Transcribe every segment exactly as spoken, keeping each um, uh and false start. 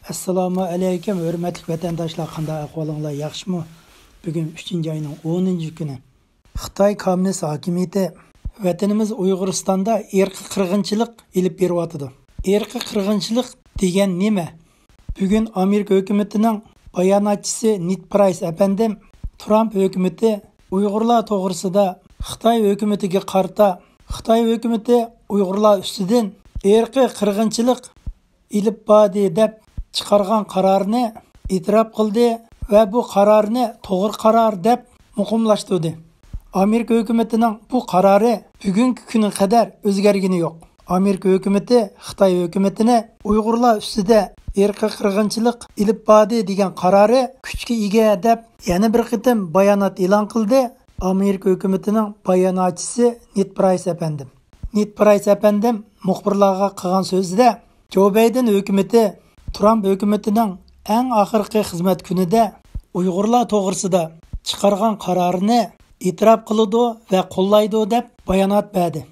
ئەسسالامۇ ئەلەيكۇم، ھۆرمەتلىك ۋەتەنداشلار، قانداق ئەھۋالىڭلار، ياخشىمۇ؟ بۈگۈن ئۈچىنچى ئاينىڭ ئونىنچى كۈنى. خىتاي كوممۇنىست ھاكىمىيىتى ۋەتىنىمىز ئۇيغۇرىستاندا ئىرقىي قىرغىنچىلىق ئېلىپ بېرىۋاتىدۇ. ئىرقىي قىرغىنچىلىق دېگەن نېمە؟ بۈگۈن ئامېرىكا ھۆكۈمىتىنىڭ باياناتچىسى نېد پرايس ئەپەندىم ترامپ ھۆكۈمىتى ئۇيغۇرلار توغرىسىدا خىتاي ھۆكۈمىتىگە قارىتا، خىتاي ھۆكۈمىتى ئۇيغۇرلار ئۈستىدىن ئىرقىي قىرغىنچىلىق ئېلىپ باردى دەپ چىقارغان قارارنى ئېتىراپ قىلدى ۋە بۇ قارارنى توغرا قارار دەپ مۇقىملاشتۇردى. ئامېرىكا ھۆكۈمىتىنىڭ بۇ قارارى بۈگۈنكى كۈنگە قەدەر ئۆزگەرگىنى يوق. ئامېرىكا ھۆكۈمىتى خىتاي ھۆكۈمىتىنى ئۇيغۇرلار ئۈستىدە ئىرقىي قىرغىنچىلىق ئېلىپ باردى دېگەن قارارى كۈچكە ئىگە دەپ يەنە بىر قېتىم بايانات ئېلان قىلدى. ئامېرىكا ھۆكۈمىتىنىڭ باياناتچىسى نېد پرايس ئەپەندىم. نېد پرايس ئەپەندىم مۇخبىرلارغا قىلغان سۆزىدە، جو بايدېن ھۆكۈمىتى ترامپ ھۆكۈمىتىنىڭ ئەڭ ئاخىرقى خىزمەت كۈنىدە ئۇيغۇرلار توغرىسىدا چىقارغان قارارنى ئېتىراپ قىلىدۇ ۋە قوللايدۇ دەپ بايانات بەردى.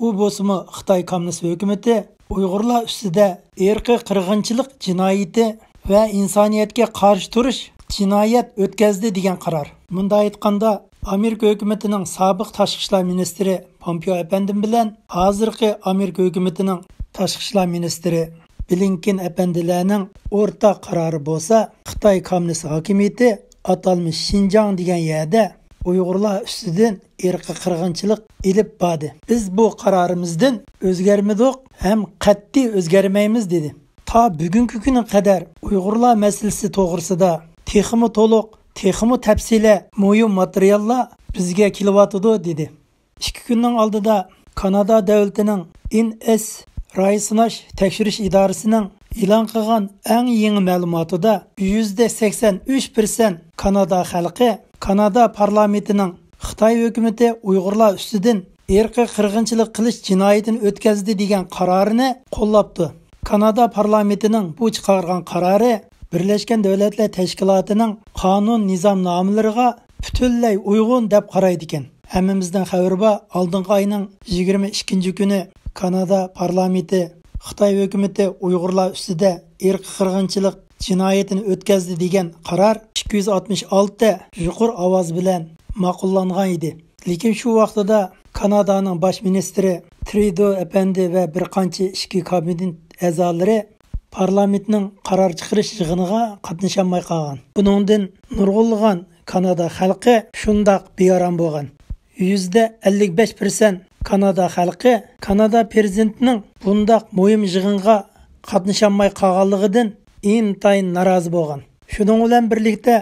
ئۇ بولسىمۇ خىتاي كوممۇنىست ھۆكۈمىتى ئۇيغۇرلار ئۈستىدە ئىرقىي قىرغىنچىلىق جىنايىتى ۋە ئىنسانىيەتكە قارشى تۇرۇش جىنايەت ئۆتكەزدى دېگەن قارار. مۇنداق ئېيتقاندا، ئامېرىكا ھۆكۈمىتىنىڭ سابىق تاشقى ئىشلار مىنىستىرى پومپېئو ئەپەندىم بىلەن ھازىرقى ئامېرىكا ھۆكۈمىتىنىڭ تاشقى ئىشلار مىنىستىرى بلىنكېن ئەپەندىلەرنىڭ ئورتاق قارارى بولسا، خىتاي كوممۇنىست ھاكىمىيىتى ئاتالمىش شىنجاڭ دېگەن يەردە ئۇيغۇرلار ئۈستىدىن ئىرقىي قىرغىنچىلىق ئېلىپ باردى. بىز بۇ قارارىمىزدىن ئۆزگەرمىدۇق ھەم قەتئىي ئۆزگەرمەيمىز، دېدى. تا بۈگۈنكى كۈنگە قەدەر ئۇيغۇرلار مەسىلىسى توغرىسىدا تېخىمۇ تولۇق، تېخىمۇ تەپسىلىي مۇھىم ماتېرىياللار بىزگە كېلىۋاتىدۇ، دېدى. ئىككى كۈننىڭ ئالدىدا كانادا دۆلىتىنىڭ ئېن ئېس راي سىناش تەكشۈرۈش ئىدارىسىنىڭ ئېلان قىلغان ئەڭ يېڭى مەلۇماتىدا، يۈزدە سەكسەن ئۈچ پىرسەنت كانادا خەلقى كانادا پارلامېنتىنىڭ خىتاي ھۆكۈمىتى ئۇيغۇرلار ئۈستىدىن ئىرقىي قىرغىنچىلىق قىلىش جىنايىتىنى ئۆتكۈزدى دېگەن قارارىنى قوللاپتۇ. كانادا پارلامېنتىنىڭ بۇ چىقارغان قارارى بىرلەشكەن دۆلەتلەر تەشكىلاتىنىڭ قانۇن نىزامنامىلىرىغا پۈتۈنلەي ئۇيغۇن دەپ قارايدىكەن. ھەممىمىزنىڭ خەۋىرى بار، ئالدىنقى ئاينىڭ يىگىرمە ئىككىنچى كۈنى كانادا پارلامېنتى خىتاي ھۆكۈمىتى ئۇيغۇرلار ئۈستىدە ئىرقىي قىرغىنچىلىق جىنايىتىنى ئۆتكۈزدى دېگەن قارار ئىككى يۈز ئاتمىش ئالتە يۇقىرى ئاۋاز بىلەن ماقۇللانغان ئىدى. لېكىن شۇ ۋاقتىدا كانادانىڭ باش مىنىستىرى ترۇدو ئەپەندى ۋە بىر قانچە ئىچكى كابىنېت ئەزالىرى پارلامېنتنىڭ قارار چىقىرىش يىغىنىغا قاتنىشالماي قالغان. بۇنىڭدىن نۇرغۇنلىغان كانادا خەلقى شۇنداق بىئارام بولغان. يۈزدە ئەللىك بەش پىرسەنت كانادا خەلقى كانادا پىرېزىدېنتىنىڭ بۇنداق مۇھىم يىغىنغا قاتنىشالماي قالغانلىقىدىن ئىنتايىن نارازى بولغان. شۇنىڭ بىلەن بىرلىكتە،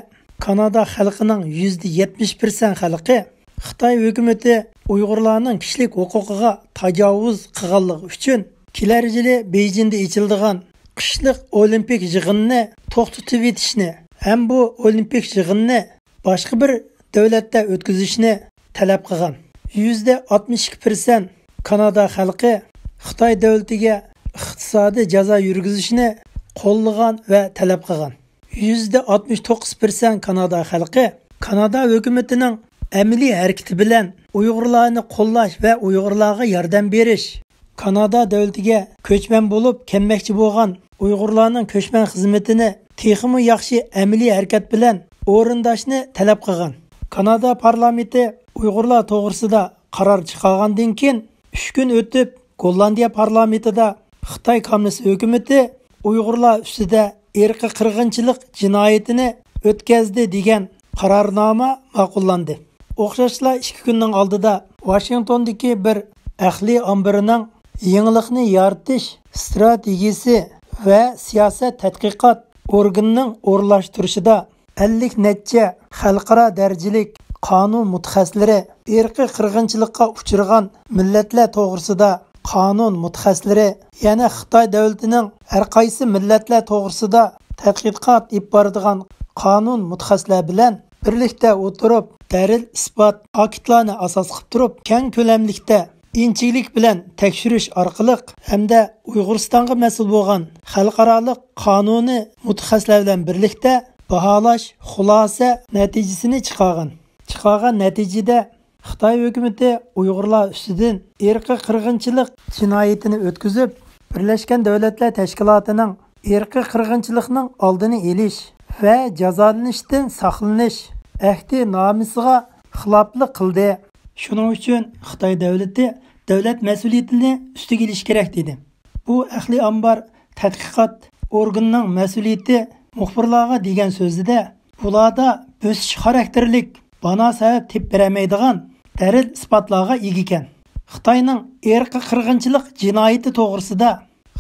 كانادا خەلقىنىڭ يۈزدە يەتمىش پىرسەنت خەلقى خىتاي ھۆكۈمىتى ئۇيغۇرلارنىڭ كىشىلىك ھوقۇقىغا تاجاۋۇز قىلغانلىقى ئۈچۈن، كېلەر يىلى بېيجىڭدا ئېچىلىدىغان قىشلىق ئولىمپىك يىغىنىنى توختىتىۋېتىشنى ھەم بۇ ئولىمپىك يىغىننى باشقا بىر دۆلەتتە ئۆتكۈزۈشنى تەلەپ قىلغان. يۈزدە ئاتمىش ئىككى پىرسەنت كانادا خەلقى خىتاي دۆلىتىگە ئىقتىسادىي جازا يۈرگۈزۈشنى قوللىغان ۋە تەلەپ قىلغان. يۈزدە ئاتمىش توققۇز پىرسەنت كانادا خەلقى كانادا ھۆكۈمىتىنىڭ ئەمەلىي ھەرىكىتى بىلەن ئۇيغۇرلارنى قوللاش ۋە ئۇيغۇرلارغا ياردەم بېرىش، كانادا دۆلىتىگە كۆچمەن بولۇپ كەلمەكچى بولغان ئۇيغۇرلارنىڭ كۆچمەن خىزمىتىنى تېخىمۇ ياخشى ئەمەلىي ھەرىكەت بىلەن ئورۇنداشنى تەلەپ قىلغان. كانادا پارلامېنتى ئۇيغۇرلار توغرىسىدا قارار چىقارغاندىن كېيىن، ئۈچ كۈن ئۆتۈپ، گوللاندىيە پارلامېنتىدا خىتاي كوممۇنىست ھۆكۈمىتى ئۇيغۇرلار ئۈستىدە ئىرقىي قىرغىنچىلىق جىنايىتىنى ئۆتكۈزدى دېگەن قارارنامە ماقۇللاندى. ئوخشاشلا ئىككى كۈننىڭ ئالدىدا ۋاشىنگتوندىكى بىر ئەقلىي ئامبىرىنىڭ يېڭىلىقنى يارىتىش ئىستراتېگىيىسى ۋە سىياسەت تەتقىقات ئورگىنىنىڭ ئورۇنلاشتۇرۇشىدا ئەللىك نەچچە خەلقئارا دەرىجىلىك قانۇن مۇتەخەسسىسلىرى، ئىرقىي قىرغىنچىلىققا ئۇچرىغان مىللەتلەر توغرىسىدا قانۇن مۇتەخەسسىسلىرى، يەنە خىتاي دۆلىتىنىڭ ھەر قايسى مىللەتلەر توغرىسىدا تەتقىقات ئېلىپ بارىدىغان قانۇن مۇتەخەسسىسلەر بىلەن بىرلىكتە ئولتۇرۇپ، دەلىل-ئىسپات، پاكىتلارنى ئاساس قىلىپ تۇرۇپ، كەڭ كۆلەملىكتە ئىنچىكىلىك بىلەن تەكشۈرۈش ئارقىلىق ھەمدە ئۇيغۇرىستانغا مەسئۇل بولغان خەلقئارالىق قانۇنىي مۇتەخەسسىسلەر بىلەن بىرلىكتە باھالاش، خۇلاسە نەتىجىسىنى چىقارغان. چىقارغان نەتىجىدە خىتاي ھۆكۈمىتى ئۇيغۇرلار ئۈستىدىن ئىرقىي قىرغىنچىلىق جىنايىتىنى ئۆتكۈزۈپ، بىرلەشكەن دۆلەتلەر تەشكىلاتىنىڭ ئىرقىي قىرغىنچىلىقنىڭ ئالدىنى ئېلىش ۋە جازالىنىشتىن ساقلىنىش ئەھدىنامىسىغا خىلاپلىق قىلدى. شۇنىڭ ئۈچۈن خىتاي دۆلىتى دۆلەت مەسئۇلىيىتىنى ئۈستىگە ئېلىشى كېرەك، دېدى. بۇ ئەقلىي ئامبار تەتقىقات ئورگىنىنىڭ مەسئۇلىيىتى مۇخبىرلارغا دېگەن سۆزىدە، بۇلاردا بۆسۈش خاراكتېرلىك، بانا سەۋەب تېپىپ بېرەلمەيدىغان دەلىل ئىسپاتلارغا ئىگە ئىكەن. خىتاينىڭ ئىرقىي قىرغىنچىلىق جىنايىتى توغرىسىدا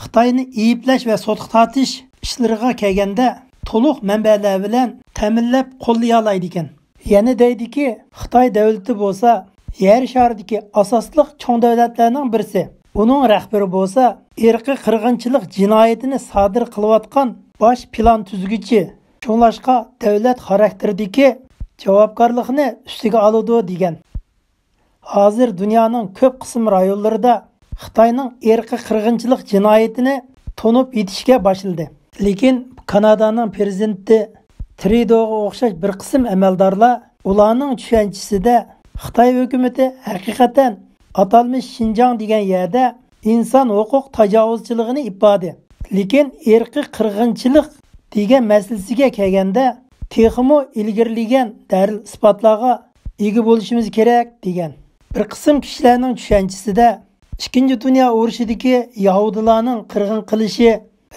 خىتاينى ئەيىبلەش ۋە سوتقا تارتىش ئىشلىرىغا كەلگەندە، تولۇق مەنبەلەر بىلەن تەمىنلەپ قوللىيالايدىكەن. يەنە دەيدىكى، خىتاي دۆلىتى بولسا يەر شارىدىكى ئاساسلىق چوڭ دۆلەتلەرنىڭ بىرسى. ئۇنىڭ رەھبىرى بولسا ئىرقىي قىرغىنچىلىق جىنايىتىنى سادىر قىلىۋاتقان باش پىلان تۈزگۈچى. شۇڭلاشقا دۆلەت خاراكتېرىدىكى جاۋابكارلىقنى ئۈستىگە ئالىدۇ، دېگەن. ھازىر دۇنيانىڭ كۆپ قىسىم رايونلىرىدا خىتاينىڭ ئىرقىي قىرغىنچىلىق جىنايىتىنى تونۇپ يېتىشكە باشلىدى. لېكىن كانادانىڭ پىرېزىدېنتى ترۇدوغا ئوخشاش بىر قىسىم ئەمەلدارلار ئۇلارنىڭ چۈشەنچىسىدە خىتاي ھۆكۈمىتى ھەقىقەتەن ئاتالمىش شىنجاڭ دېگەن يەردە ئىنسان ھوقۇق تاجاۋۇزچىلىقىنى ئېلىپ باردى. لېكىن ئىرقىي قىرغىنچىلىق دېگەن مەسىلىسىگە كەلگەندە، تېخىمۇ ئىلگىرىلىگەن دەلىل ئىسپاتلارغا ئىگە بولۇشىمىز كېرەك، دېگەن. بىر قىسىم كىشىلەرنىڭ چۈشەنچىسىدە، ئىككىنچى دۇنيا ئۇرۇشىدىكى يەھۇدىيلارنىڭ قىرغىن قىلىشى،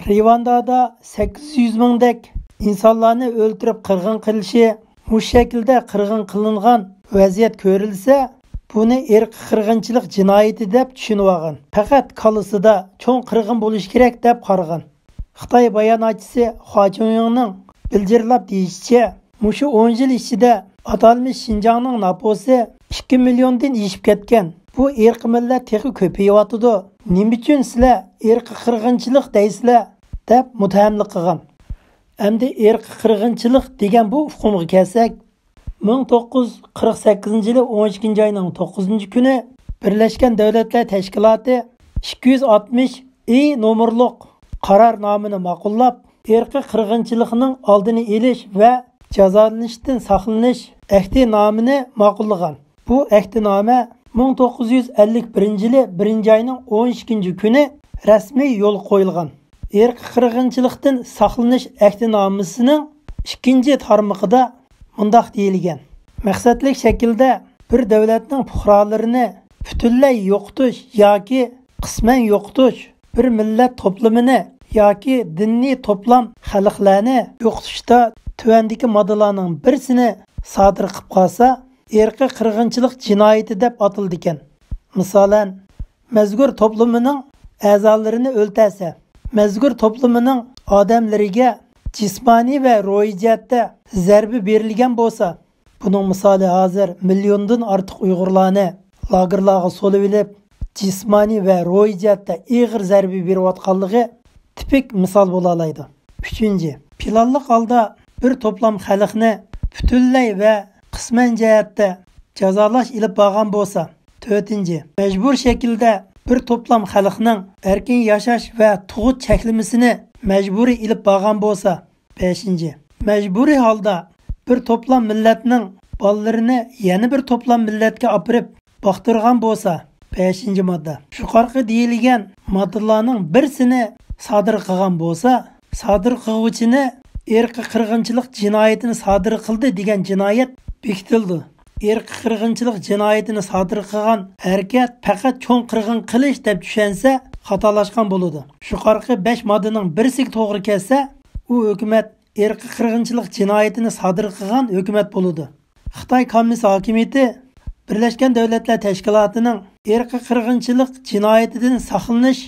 رىۋاندادا سەككىز يۈز مىڭدەك ئىنسانلارنى ئۆلتۈرۈپ قىرغىن قىلىشى، مۇشۇ شەكىلدە قىرغىن قىلىنغان ۋەزىيەت كۆرۈلسە، بۇنى ئىرقىي قىرغىنچىلىق جىنايىتى دەپ چۈشىنىۋالغان. پەقەت كاللىسىدا چوڭ قىرغىن بولۇشى كېرەك دەپ قارىغان. خىتاي باياناتچىسى خۇا چۈنيىڭنىڭ بىلجىرلاپ دېيىشىچە، مۇشۇ ئون يىل ئىچىدە ئاتالمىش شىنجاڭنىڭ نوپۇسى ئىككى مىليوندىن ئېشىپ كەتكەن. بۇ ئىرقىي مىللەت تېخى كۆپىيىۋاتىدۇ. نېمە ئۈچۈن سىلەر ئىرقىي قىرغىنچىلىق دەيسىلەر؟ دەپ مۇتتەھەملىك قىلغان. ئەمدى ئىرقىي قىرغىنچىلىق دېگەن بۇ ئۇقۇمغا كەلسەك، مىڭ توققۇز يۈز قىرىق سەككىزىنچى يىلى ئون ئىككىنچى ئاينىڭ توققۇزىنچى كۈنى بىرلەشكەن دۆلەتلەر تەشكىلاتى ئىككى يۈز ئاتمىش ئى نومۇرلۇق قارارنامىنى ماقۇللاپ، ئىرقىي قىرغىنچىلىقنىڭ ئالدىنى ئېلىش ۋە جازالىنىشتىن ساقلىنىش ئەھدىنامىنى ماقۇللىغان. بۇ ئەھدىنامە مىڭ توققۇز يۈز ئەللىك بىرىنچى يىلى بىرىنچى ئاينىڭ ئون ئىككىنچى كۈنى رەسمىي يولغا قويۇلغان. ئىرقىي قىرغىنچىلىقتىن ساقلىنىش ئەھدىنامىسىنىڭ ئىككىنچى تارمىقىدا مۇنداق دېيىلگەن: مەقسەتلىك شەكىلدە بىر دۆلەتنىڭ پۇقرالىرىنى پۈتۈنلەي يوقىتىش ياكى قىسمەن يوقىتىش، بىر مىللەت توپلىمىنى ياكى دىنىي توپلام خەلقلەرنى يوقىتىشتا تۆۋەندىكى ماددىلارنىڭ بىرسىنى سادىر قىلىپ قالسا، ئىرقىي قىرغىنچىلىق جىنايىتى دەپ ئاتىلىدىكەن. مىسالەن، مەزكۇر توپلىمىنىڭ ئەزالىرىنى ئۆلتۈرسە، مەزكۇر توپلىمىنىڭ ئادەملىرىگە جىسمانىي ۋە روھىي جەھەتتە زەربە بېرىلگەن بولسا، بۇنىڭ مىسالى ھازىر مىليوندىن ئارتۇق ئۇيغۇرلارنى لاگېرلارغا سولىۋېلىپ، جىسمانىي ۋە روھىي جەھەتتە ئېغىر زەربە بېرىۋاتقانلىقى تىپىك مىسال بولالايدۇ. ئۈچىنچى، پىلانلىق ھالدا بىر توپلام خەلقنى پۈتۈنلەي ۋە قىسمەن جەھەتتە جازالاش ئېلىپ بارغان بولسا. تۆتىنچى، مەجبۇرىي شەكىلدە بىر توپلام خەلقنىڭ ئەركىن ياشاش ۋە تۇغۇت چەكلىمىسىنى مەجبۇرىي ئېلىپ بارغان بولسا. بەشىنچى، مەجبۇرىي ھالدا بىر توپلام مىللەتنىڭ بالىلىرىنى يەنە بىر توپلام مىللەتكە ئاپىرىپ باقتۇرغان بولسا. بەشىنچى ماددا. يۇقىرىقى دېيىلگەن ماددىلارنىڭ بىرسىنى سادىر قىلغان بولسا، سادىر قىلغۇچىنى ئىرقىي قىرغىنچىلىق جىنايىتىنى سادىر قىلدى دېگەن جىنايەت بېكىتىلىدۇ. ئىرقىي قىرغىنچىلىق جىنايىتىنى سادىر قىلغان ھەرىكەت پەقەت چوڭ قىرغىن قىلىش دەپ چۈشەنسە، خاتالاشقان بولىدۇ. يۇقىرىقى بەش ماددىنىڭ بىرسىگە توغرا كەلسە، ئۇ ھۆكۈمەت ئىرقىي قىرغىنچىلىق جىنايىتىنى سادىر قىلغان ھۆكۈمەت بولىدۇ. خىتاي كوممۇنىست ھاكىمىيىتى بىرلەشكەن دۆلەتلەر تەشكىلاتىنىڭ ئىرقىي قىرغىنچىلىق جىنايىتىدىن ساقلىنىش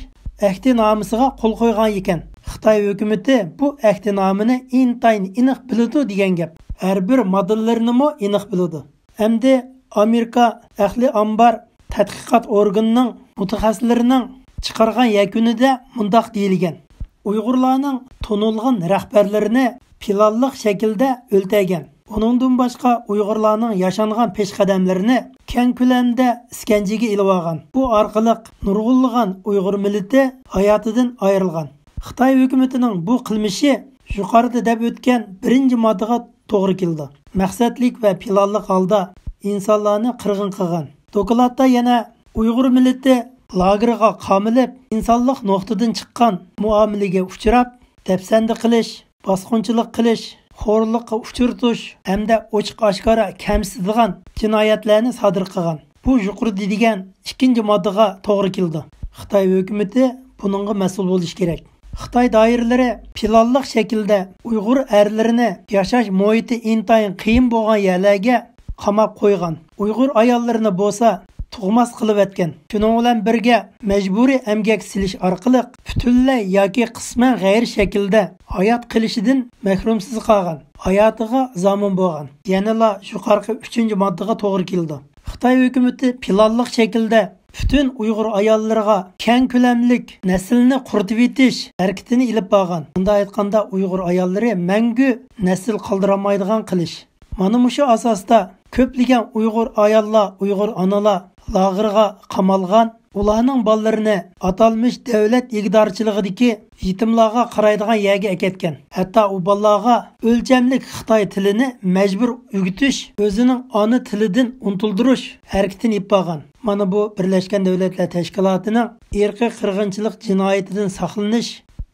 ئەھدىنامىسىغا قول قويغان ئىكەن. خىتاي ھۆكۈمىتى بۇ ئەھدىنامىنى ئىنتايىن ئېنىق بىلىدۇ دېگەن گەپ. ھەر بىر ماددىلىرىنىمۇ ئېنىق بىلىدۇ. ئەمدى ئامېرىكا ئەقلىي ئامبار تەتقىقات ئورگىنىنىڭ مۇتەخەسسىسلىرىنىڭ چىقارغان يەكۈنىدە مۇنداق دېيىلگەن: ئۇيغۇرلارنىڭ تونۇلغان رەھبەرلىرىنى پىلانلىق شەكىلدە ئۆلتۈرگەن. ئۇنىڭدىن باشقا ئۇيغۇرلارنىڭ ياشانغان پېشقەدەملىرىنى كەڭ كۆلەمدە ئىسكەنجىگە ئېلىۋالغان. بۇ ئارقىلىق نۇرغۇنلىغان ئۇيغۇر مىللىتى ھاياتىدىن ئايرىلغان. خىتاي ھۆكۈمىتىنىڭ بۇ قىلمىشى يۇقىرىدا دەپ ئۆتكەن بىرىنچى ماددىغا توغرا كېلىدۇ. مەقسەتلىك ۋە پىلانلىق ھالدا ئىنسانلارنى قىرغىن قىلغان. دوكلاتتا يەنە ئۇيغۇر مىللىتى لاگېرغا قامىلىپ، ئىنسانلىق نۇقتىدىن چىققان مۇئامىلىگە ئۇچراپ، دەپسەندە قىلىش، باسقۇنچىلىق قىلىش، خورلۇققا ئۇچرىتىش ھەمدە ئوچۇق-ئاشكارا كەمسىتىدىغان جىنايەتلەرنى سادىر قىلغان. بۇ يۇقىرىدا دېگەن ئىككىنچى ماددىغا توغرا كېلىدۇ. خىتاي ھۆكۈمىتى بۇنىڭغا مەسئۇل بولۇشى كېرەك. خىتاي دائىرىلىرى پىلانلىق شەكىلدە ئۇيغۇر ئەرلىرىنى ياشاش مۇھىتى ئىنتايىن قىيىن بولغان يەرلەرگە قاماپ قويغان. ئۇيغۇر ئاياللىرىنى بولسا تۇغماس قىلىۋەتكەن. شۇنىڭ بىلەن بىرگە، مەجبۇرىي ئەمگەك سېلىش ئارقىلىق پۈتۈنلەي ياكى قىسمەن غەيرىي شەكىلدە ھايات قېلىشىدىن مەھرۇمسىز قالغان، ھاياتىغا زامىن بولغان. يەنىلا يۇقىرىقى ئۈچىنچى ماددىغا توغرا كېلىدۇ. خىتاي ھۆكۈمىتى پىلانلىق شەكىلدە پۈتۈن ئۇيغۇر ئاياللىرىغا كەڭ كۆلەملىك نەسىلنى قۇرۇتۇۋېتىش ھەرىكىتىنى ئېلىپ بارغان. مۇنداق ئېيتقاندا، ئۇيغۇر ئاياللىرى مەڭگۈ نەسىل قالدۇرالمايدىغان قىلىش. مانا مۇشۇ ئاساستا كۆپلىگەن ئۇيغۇر ئاياللار، ئۇيغۇر ئانىلار لاگېرغا قامالغان، ئۇلارنىڭ بالىلىرىنى ئاتالمىش دۆلەت ئىگىدارچىلىقىدىكى يېتىملارغا قارايدىغان يەرگە ئەكەتكەن. ھەتتا ئۇ بالىلارغا ئۆلچەملىك خىتاي تىلىنى مەجبۇر ئۆگىتىش، ئۆزىنىڭ ئانا تىلىدىن ئۇنتۇلدۇرۇش ھەرىكىتىنى ئېلىپ بارغان. مانا بۇ بىرلەشكەن دۆلەتلەر تەشكىلاتىنىڭ ئىرقىي قىرغىنچىلىق جىنايىتىدىن ساقلىنىش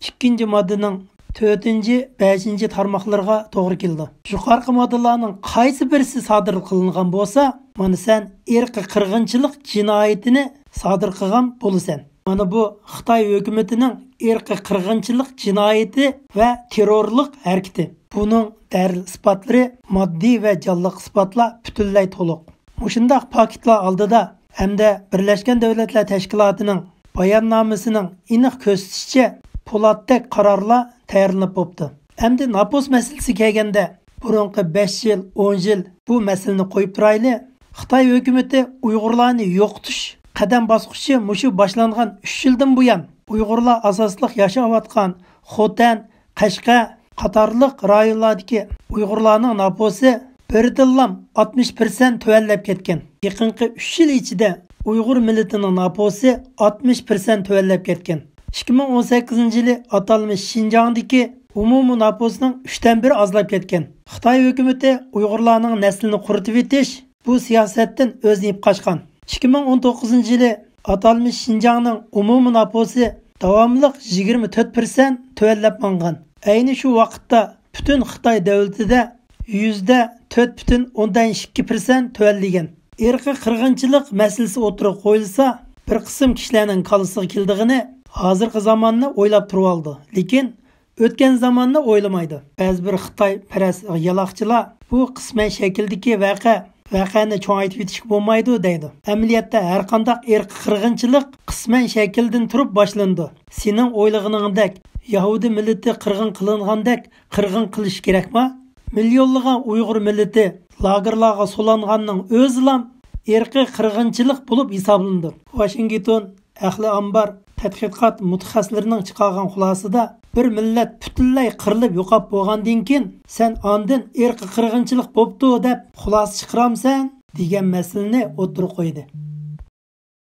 ئىككىنچى ماددىنىڭ تۆتىنچى، بەشىنچى تارماقلىرىغا توغرا كېلىدۇ. يۇقىرىقى ماددىلارنىڭ قايسى بىرسى سادىر قىلىنغان بولسا، مانا سەن ئىرقىي قىرغىنچىلىق جىنايىتىنى سادىر قىلغان بولىسەن. مانا بۇ خىتاي ھۆكۈمىتىنىڭ ئىرقىي قىرغىنچىلىق جىنايىتى ۋە تېررورلۇق ھەرىكىتى. بۇنىڭ دەلىل ئىسپاتلىرى، ماددىي ۋە جانلىق ئىسپاتلار پۈتۈنلەي تولۇق. مۇشۇنداق پاكىتلار ئالدىدا ھەمدە بىرلەشكەن دۆلەتلەر تەشكىلاتىنىڭ باياننامىسىنىڭ ئېنىق كۆرسىتىشىچە، پولاتتەك قارارلار تەييارلىنىپ بوپتۇ. ئەمدى ناپوس مەسىلىسىگە كەلگەندە، بۇرۇنقى بەش يىل، ئون يىل بۇ مەسىلىنى قويۇپ تۇرايلى. خىتاي ھۆكۈمىتى ئۇيغۇرلارنى يوقىتىش قەدەم باسقۇچى مۇشۇ باشلانغان ئۈچ يىلدىن بۇيان، ئۇيغۇرلار ئاساسلىق ياشاۋاتقان خوتەن، قەشقەر قاتارلىق رايونلاردىكى ئۇيغۇرلارنىڭ ناپوسى بىردىنلام ئاتمىش پىرسەنت تۆۋەنلەپ كەتكەن. يېقىنقى ئۈچ يىل ئىچىدە ئۇيغۇر مىللىتىنىڭ ناپوسى ئاتمىش پىرسەنت تۆۋەنلەپ كەتكەن. ئىككى مىڭ ئون سەككىزىنچى يىلى ئاتالمىش شىنجاڭدىكى ئومۇمىي ناپوسنىڭ ئۈچتىن بىرى ئازلاپ كەتكەن. خىتاي ھۆكۈمىتى ئۇيغۇرلارنىڭ نەسلىنى قۇرۇتۇۋېتىش بۇ سىياسەتتىن ئۆزىنى يېپىپ قاچقان. ئىككى مىڭ ئون توققۇزىنچى يىلى ئاتالمىش شىنجاڭنىڭ ئومۇمىي ناپوسى داۋاملىق يىگىرمە تۆت پىرسەنت تۆۋەنلەپ ماڭغان. ئەينى شۇ ۋاقىتتا پۈتۈن خىتاي دۆلىتىدە يۈزدە تۆت پۈتۈن ئوندىن ئىككى پىرسەنت تۆۋەنلىگەن. ئىرقىي قىرغىنچىلىق مەسىلىسى ئوتتۇرىغا قويۇلسا، بىر قىسىم كىشىلەرنىڭ كاللىسىغا كېلىدىغىنى ھازىرقى زاماننى ئويلاپ تۇرۇۋالىدۇ، لېكىن ئۆتكەن زاماننى ئويلىمايدۇ. بەزى بىر خىتايپەرەس يالاقچىلار بۇ قىسمەن شەكىلدىكى ۋەقە، ۋەقەنى چوڭايتىۋېتىشكە بولمايدۇ دەيدۇ. ئەمەلىيەتتە ھەرقانداق ئىرقىي قىرغىنچىلىق قىسمەن شەكىلدىن تۇرۇپ باشلىنىدۇ. سېنىڭ ئويلىغىنىڭدەك يەھۇدىي مىللىتى قىرغىن قىلىنغاندەك قىرغىن قىلىش كېرەكما؟ مىليونلىغان ئۇيغۇر مىللىتى لاگېرلارغا سولانغاننىڭ ئۆزىلا ئىرقىي قىرغىنچىلىق بولۇپ ھېسابلىنىدۇ. ۋاشىنگتون ئەھلى ئامبار تەتقىقات مۇتەخەسسىسلىرىنىڭ چىقارغان خۇلاسىدا، بىر مىللەت پۈتۈنلەي قىرىلىپ يوقاپ بولغاندىن كېيىن، سەن ئاندىن ئىرقىي قىرغىنچىلىق بوپتۇ دەپ خۇلاسە چىقىرامسەن دېگەن مەسىلىنى ئوتتۇرىغا قويدى.